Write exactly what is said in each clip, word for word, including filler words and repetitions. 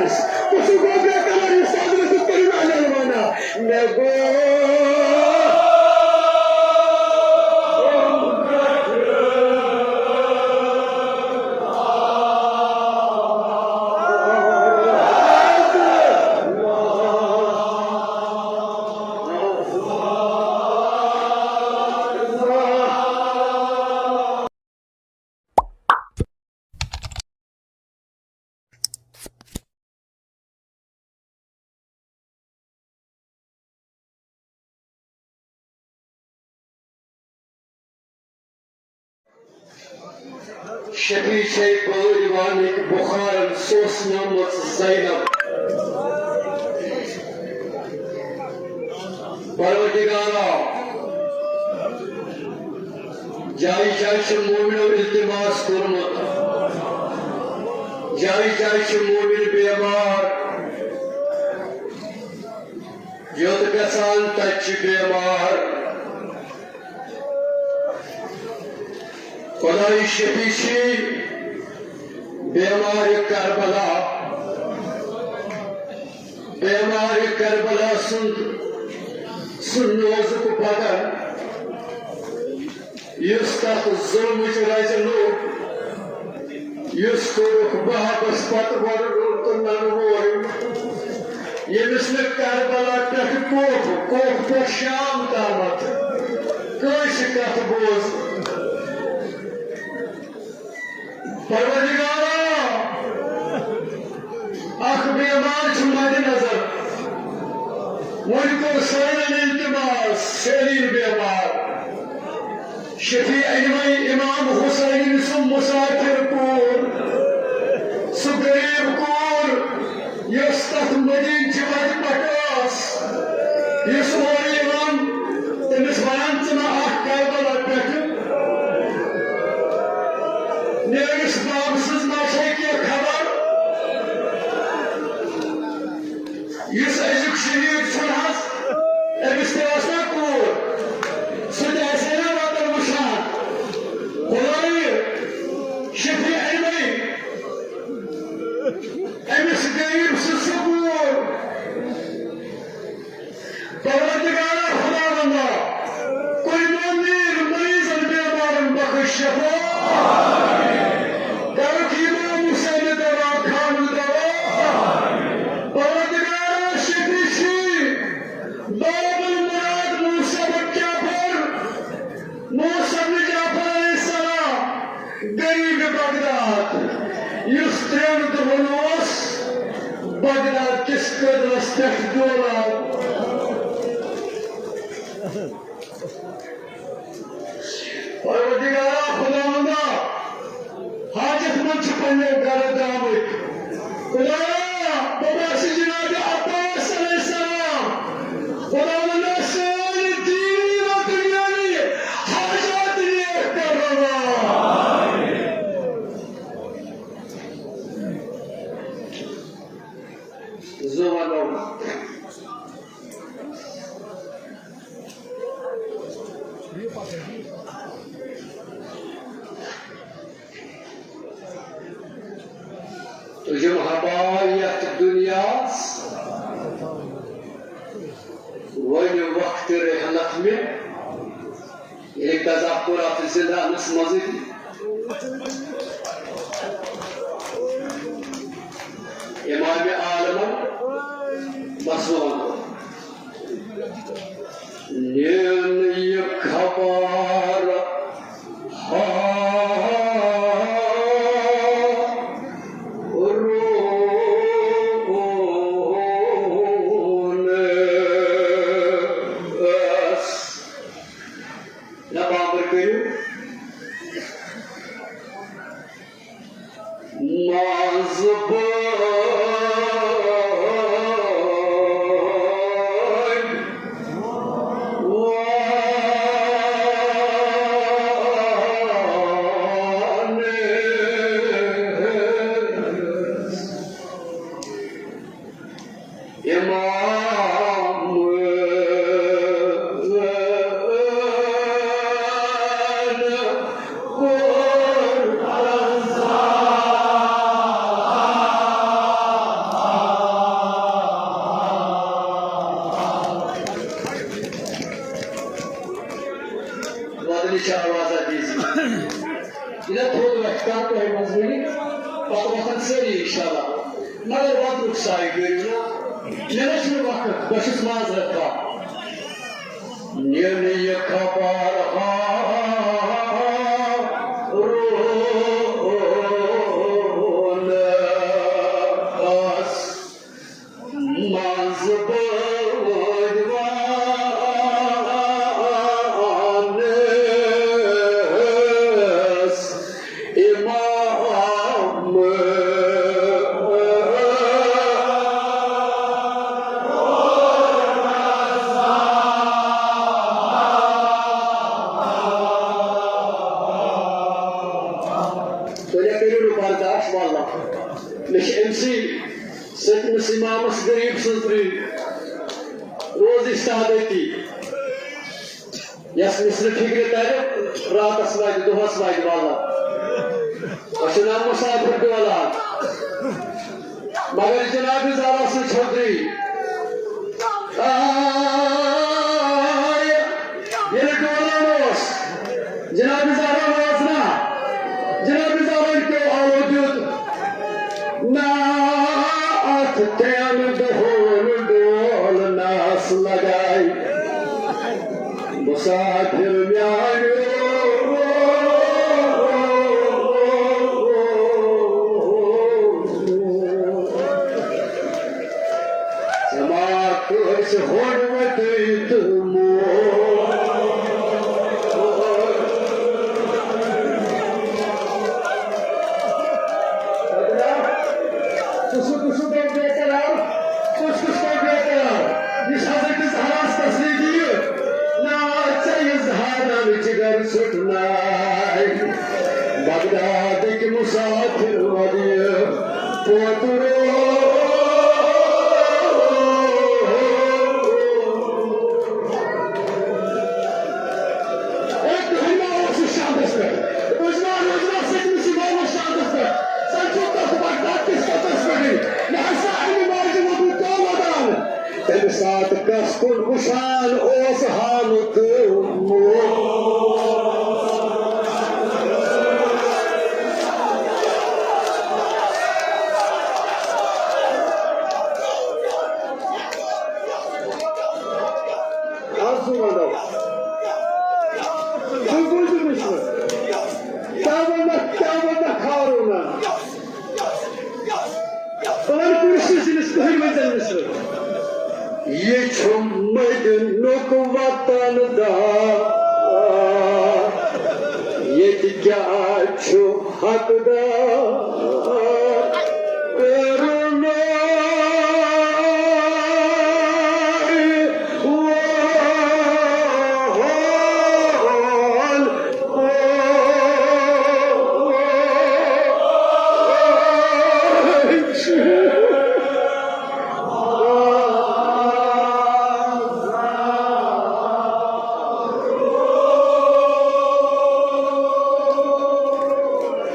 بہٕ چھُس گۄڈٕ کران یہِ سادٕ ؤسِتھ کٔرِو مےٚ اَنان وَنان۔ مےٚ گوٚو شفیع چھے پٲرۍ وانٕکۍ بُخارن سوسنٲمٕژ زینب۔ پروردگارا، جایہِ جایہِ چھُ مومنو التماس کوٚرمُت، جایہِ جایہِ چھُ مومن بیمار، یوٚت گژھان تتہِ چھِ بیمار۔ خداے شفیع چھِ بیمارِ کربلا، بیمارِ کربلا سُنٛد سُہ نوزُک بدن، یُس تَتھ ظُلمٕچ رَزِ لوٚگ، یُس کوٚرُکھ بہبَس پَتہٕ وَرٕ روٚٹ تہٕ نَنہٕ وورِ، ییٚمِس نہٕ کربلا پٮ۪ٹھ کوفہٕ، کوفہٕ پٮ۪ٹھ شام تامَتھ کٲنٛسہِ کَتھ بوز۔ پروردگارا، اکھ بیمار چھُ مدِ نظر۔ وۄنۍ کوٚر سٲرِن التماس، سٲرِن بیمار۔ شفیع انوے امام حسین سُنٛد مسافر کوٗر، سُہ غریب کوٗر، یۄس تتھ مدیٖنہٕ چہِ وتہِ پتہٕ ٲس، یُس اورٕ یِوان، تٔمِس ونان، ژٕ ما آکھ کربلا پٮ۪ٹھٕ؟ میٲنِس بابہٕ سٕنٛز ما چھے کینٛہہ خبر؟ یُس أزیُک شہیٖد چھُنہٕ حظ، أمِس تہِ ٲس نا کوٗر، سُہ تہِ آسہِ ہے نا وطن وٕچھان۔ خدایہِ، شفیع انوے، أمِس غریب سٕنٛز سُہ کوٗر۔ پروردگارا خداوندا، کُنہِ مندر مریضن بیمارن بخش شفا۔ کرُکھ امام حسین دوا، خانُک دوا۔ پروردگارا شفیع چھی، باب المراد موسیٰ بن جعفر، موسیٰ بن جعفر علیہ السلام۔ غریب بغداد، یُس ترٛٮ۪ن دۄہن اوس بغداد کِس کٔدلس پٮ۪ٹھ ڈولان۔ پروردگارا خداوندا، حاجت مند چھِ پننیو گرٕ درٛامٕتۍ۔ خدایا، بہٕ باسہِ جناب عباس علیہ السلام۔ خداوندا، سٲنۍ دینی و دنیاوی حاجات نیک کر روا۔ زٕ وَنو۔ تُجم ہبا یتھ دُنیاہس وۄنۍ وقت رحلت مےٚ۔ ییٚلہِ قضا کوٚر اَتھ زِندٕ اَنَس منٛزٕے تہِ۔ امام عالمن بس وَنو۔ نین یہِ خبر ہارونس۔ نہ بابر کٔرِو۔ منٛز بٲے وانس۔ امام وۄتھن سٲری انشاءاللہ، مگر وۄترُک سایہِ کٔرِو نا، مےٚ نہ چھُنہٕ وقت، بہٕ چھُس معذرت خواہ۔ ییٚلہِ یہِ خبر ہا روٗنَس منٛز بٲگۍ وانَس امام۔ تُہۍ کٔرِو نہٕ برداش واللہ۔ مےٚ چھِ أمۍ سٕے سٔتمِس اِمامَس غریٖب سٕنٛز ترٛیش روز استادتی۔ یس مصرِ فکرِ ترِ، راتس واتہِ، دۄہس واتہِ، واللہ۔ أسۍ چھِنہٕ مسافر ڈولان۔ مگر جناب زہرا سٕنٛز چھٔتری۔ آے، ییٚلہِ ڈولان اوس، جناب زہرا اوس نا، جناب زہرا کیو آلو دیُت۔ نا اتھ ترٛٮ۪ن دۄہن ڈولنس لگاے۔ مسافر میانیو، سما کٲنٛسہِ ہون وتٕے تہٕ مول۔ ژٕ چھُکھ، ژٕ چھُکھ بیٚیہِ بیٚیہِ کران، ژٕ چھُکھ بیٚیہِ بیٚیہِ کران۔ یہِ چھِ حضرت زہراہَس تسلی دِیہِ۔ نا ژےٚ یہِ زہرا جگر ژھُٹناے۔ بغدادٕکۍ مسافر ودیہِ پوترو۔ اے، تُہۍ ما اوسُو شاندس پٮ۪ٹھ؟ تُہۍ ما روٗزوا سٔتمِس اِمامس شاندس پٮ۪ٹھ؟ زن چھُو تتھ پٮ۪ٹھ، تتھ کِس کتھس پٮ۪ٹھٕے؟ مےٚ ہسا اَمہِ ماجہِ ووٚنمُت تو ودان۔ تَمہِ ساتہٕ کس کُن وٕچھان اوس ہامہٕ تہٕ مول؟ آز سُہ وَنو۔ تُہۍ بوٗزِو مِثرٕ۔ کیٛاہ وَنَکھ، کیٛاہ وَنَکھ ہاروٗنہ؟ پانہٕ کُنہِ سٕنٛز أمِس کٕہٕنۍ ؤنۍزٮ۪ن مِثرٕ۔ یہِ چھُ مدینُک وطن دار، ییٚتہِ کیٛاہ چھُ حقدار کرنُک؟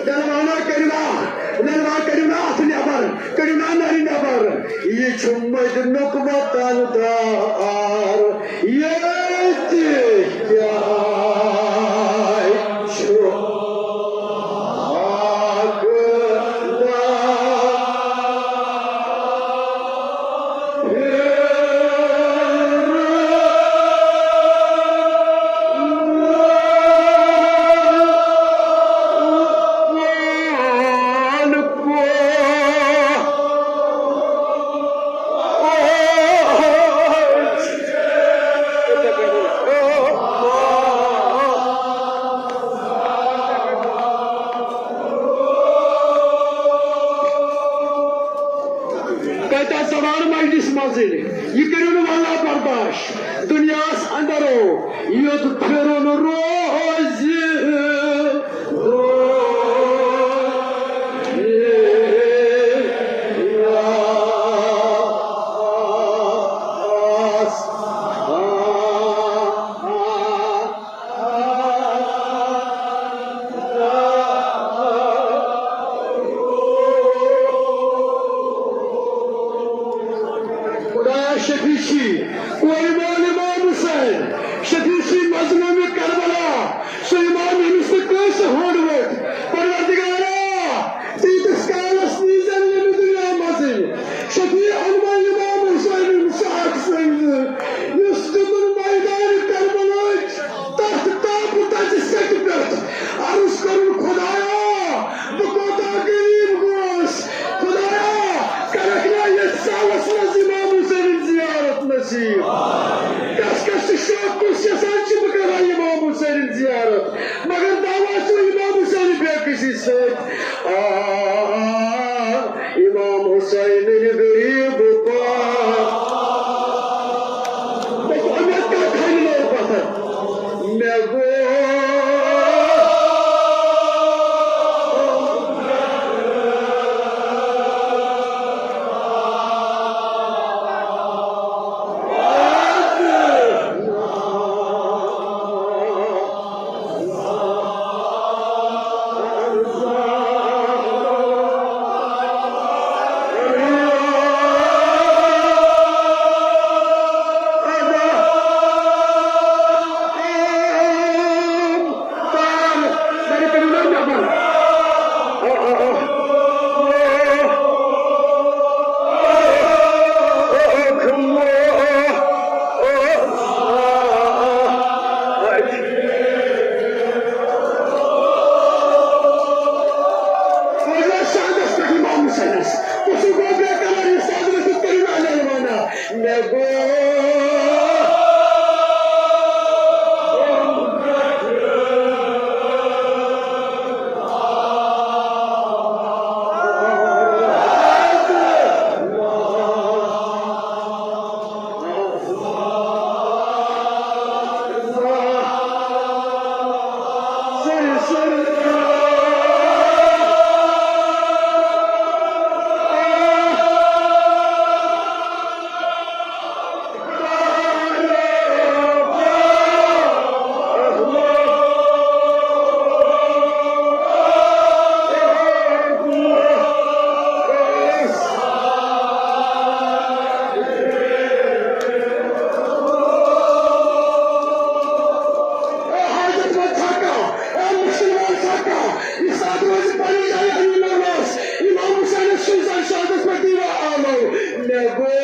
ننوانا کرینا، ننوا کرینا اتھ نٮ۪بر، کرینا نرِ نٮ۪بر۔ یہِ چھُ مدینُک وطن دار، ییٚتہِ کیٛاہ چھُ حق کتہِ آسہِ زبان مجلس منٛز ییٚلہِ؟ یہِ کٔرِو نہٕ واللہ برداش۔ دُنیاہس اندر او یُتھ پھِرُن روزِ۔ خدا شفیع چھی، کورِ مول امام حسین، شفیع چھی مظلوم کربلا، سُہ امام ییٚمِس نہٕ کٲنٛسہِ ہونٛڈ ؤتھۍ۔ پروردگارا، تیٖتِس کالس سانٮ۪ن غریٖب پا-، مےٚ گوٚو، مےٚ کَتھ ہَنہِ لوٚگ پَتھر۔ مےٚ گوٚو۔ شہادت پٮ۪ٹھ امام حسینس۔ تُہۍ چھِو گوٚو بے قرار، یہِ سادٕ ؤسِتھ کٔرِو نہٕ علی وَنان۔ مےٚ گوٚو۔ اے حاجت مند چھا کانٛہہ؟ اے مُشکِل وول چھا کانٛہہ؟ یہِ ساتہٕ روزِ پننہِ جایہِ امیٖن الناس۔ امام حسینس چھُنہٕ زن شہادت پٮ۪ٹھ دیٖوان آلو۔ مےٚ گوٚو۔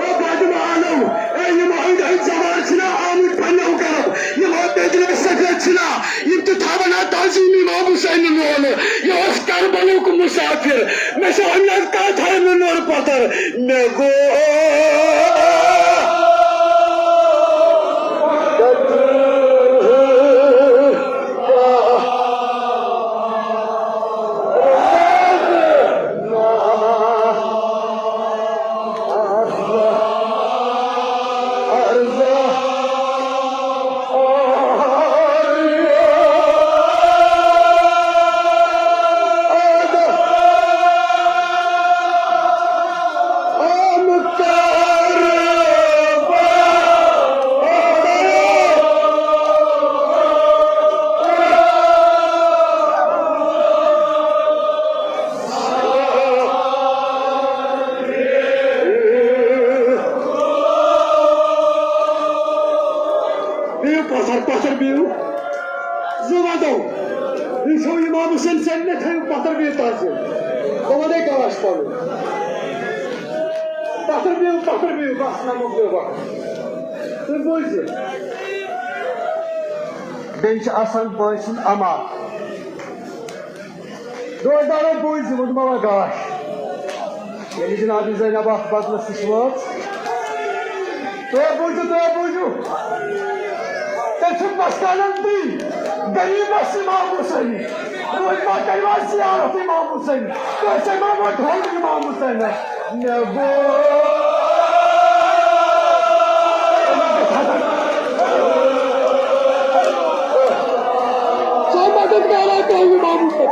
اے بادم عالم، اے یِم أنٛدۍ أنٛدۍ زمانہٕ چھِنہ آمٕتۍ پننٮ۪و گرو، یِم بیٚجلہٕ سفید چھِنہ، یِم تہِ تھاوَن ہا تعظیٖم امام حسین لولہٕ۔ یہِ اوس کربلُک مسافر۔ مےٚ چھِ أمۍ یَتھ کَتھ ہَنہِ لوٚر پَتھر۔ مےٚ گوٚو۔ بِہِو پَتھر، پَتھر بِہِو۔ زٕ وَدو۔ یہِ چھُ اِمام حُسین سٕنٛدِ، مےٚ تھٲیِو پَتھر بِہِو تَتھ زِ۔ بہٕ وَنَے کَلاش پَنُن۔ پَتھر بِہِو، پَتھر بِہِو، بَس نہ مۄکلیو وقت۔ تُہۍ بوٗزِو۔ بیٚیہِ چھِ آسان بٲے سُنٛد اَما۔ دوستدارو بوٗزِو، وۄنۍ ما گاش۔ ییٚلہِ جناب زینب اَتھ بدلَس نِش وٲژ۔ تُہۍ بوٗزِو، تُہۍ بوٗزِو۔ تیٚلہِ چھُ پَستانَن تی غریٖبَس اِمام حُسینَس۔ تُہۍ ما کَرِوا زیارت اِمام حُسین؟ تُہۍ چھِوا وۄنۍ ٹھوٚل اِمام حُسینَس؟ مےٚ گوٚو۔ سُہ مدد کران تۄہہِ اِمام حُسین۔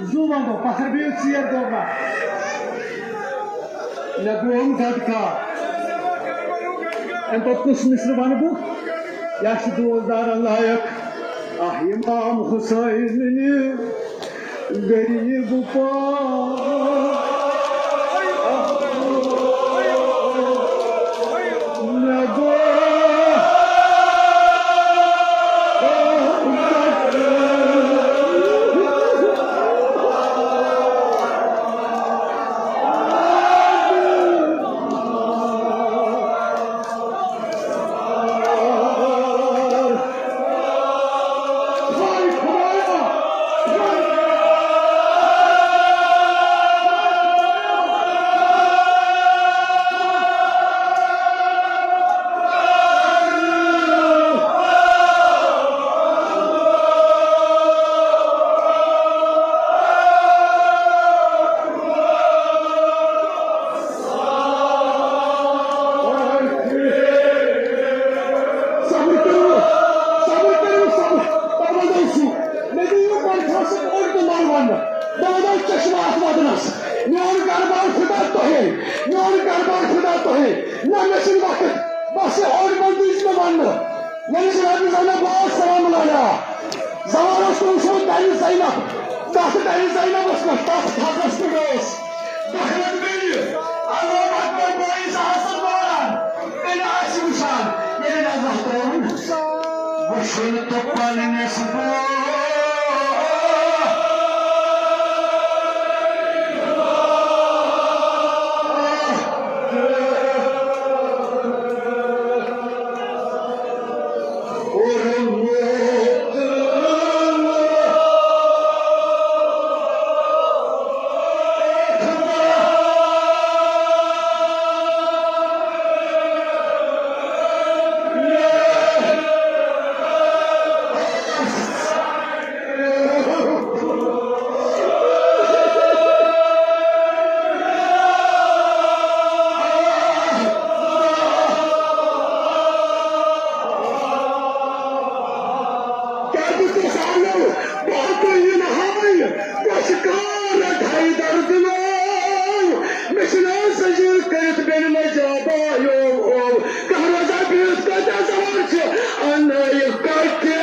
زُو وَنہٕ بہٕ، پَتھر بیٚیہِ ژیر دوٚرنا۔ مےٚ گوٚو أمۍ گَدکار۔ اَمہِ پَتہٕ کُس مِصرٕ وَنہٕ بہٕ؟ یہِ چھُ دوستدارَن لایق۔ آہ، اِمام حُسین نہِ غریٖب پٲٹھۍ۔ مےٚ گوٚو صبر کٔرِو، صبر کٔرِو، صبر۔ پروردگار چھُ۔ مےٚ دِیِو پنٛژاہ سۭتۍ اوٚڑ تہٕ مَرٕ وَننہٕ۔ بہٕ وَنو چشمہٕ اَتھ وَدنَس۔ میون گَرٕ بار فِدا تۄہے، میون گَرٕ بار فِدا تۄہے۔ نہ، مےٚ چھُنہٕ وقت۔ بَس یہِ اوٚڑ منٛز دِیِو مےٚ وَننہٕ۔ ییٚلہِ جناب زینب آو، سلام علیہ۔ زمانس منٛز چھُ دَرِ زینب، تَتھ دَرِ زینبس پٮ۪ٹھ، تَتھ تھزس پٮ۪ٹھ اوس۔ دۄکھٕ لگہِ بیٚیہِ، اللہ اکبر بٲیِس آسن واران، تیٚلہِ آسہِ وٕچھان، ییٚلہِ نظر ترٲوٕن۔ وٕچھُن تہٕ پننِس بوے۔ کیٛاہ دِژٕس آلو؟ باقٕے یِنہٕ ہاے، گۄشہِ کار رَٹہٕ حیدر دِلو۔ مےٚ چھُنہٕ سجیٖل کٔرِتھ بیٚنہِ منٛز جابا یو او۔ کانٛہہ روزا بِہِتھ کۭتیٛاہ زوال چھِ اَننٲیِتھ کَتہِ؟